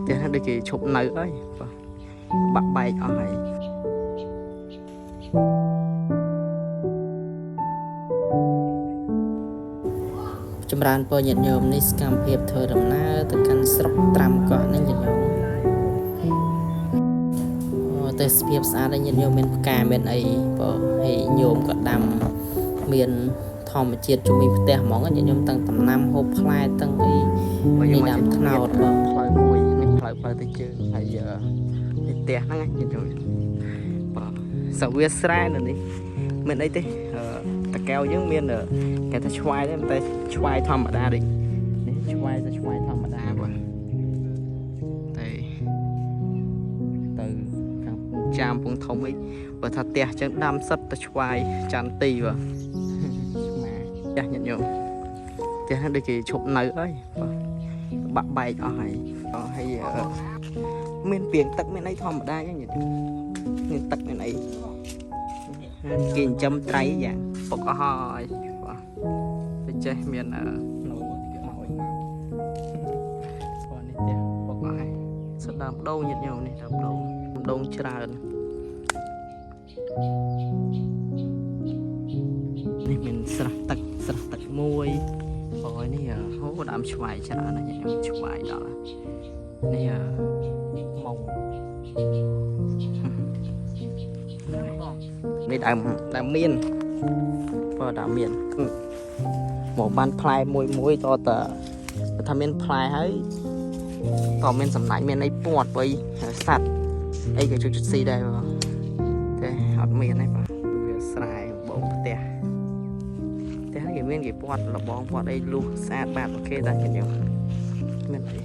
ផ្ទះហ្នឹងដូចគេឈប់នៅហើយបាទបាក់បែកអស់ហើយ ចម្រើនពរញាតិញោមនេះសកម្មភាពធ្វើដំណើរទៅកាន់ស្រុកត្រាំកោះនេះញាតិញោមអូទេសភាពស្អាតហើយញាតិញោមមានផ្កាមានអីបើហើយញោមក៏ដាំមានធម្មជាតិជំនាញផ្ទះហ្មងញាតិញោមទាំងដំណាំហូបផ្លែទាំងអីនេះដាំត្នោតបង ផ្លូវមួយនេះផ្លូវផ្លូវទៅជើងហើយអឺនេះផ្ទះហ្នឹងណាញាតិញោមបាទសវាស្រែនៅនេះមានអីទេអឺតកែវយើងមានអឺគេថាឆ្វាយដែរតែឆ្វាយធម្មតាដូចនេះឆ្វាយទៅឆ្វាយធម្មតាបាទតែទៅខាងចាមពងធំអីបើថាផ្ទះចឹងដាំសិតទៅឆ្វាយចន្ទទីបាទឆ្មាផ្ទះញាតិញោមផ្ទះហ្នឹងដូចគេឈប់នៅហើយបាទបាក់បែកអស់ហើយអស់ហើយអឺមានពាងទឹកមានអីធម្មតាចឹងញាតិញោមមានទឹកមានអីគេចិញ្ចឹមត្រីយ៉ាងពុកអស់ហើយបាទទៅចេះមានអឺនៅមកអីមកបាទនេះផ្ទះពុកអស់ហើយសដើមដូងញាតិញោមនេះដើមដូងដូងច្រើន នេះមានស្រះទឹកស្រះទឹកមួយអូយនេះហូដើមឆ្វាយច្រើនណាស់ញ៉ាំឆ្វាយដល់នេះម៉ងនេះដើមដើមមានបើដើមមានមកបានផ្លែមួយមួយតតថាមានផ្លែហើយតមានសំណាញ់មានអីពាត់ໄວសัตว์អីក៏ជួយចិត្តស៊ីដែរបងតែអត់មានទេបាទវាស្រែបងផ្ទះ ផ្ទះគេមានគេពាត់លបងពាត់អីលុះស្អាតបាតអូខេតាខ្ញុំមានអី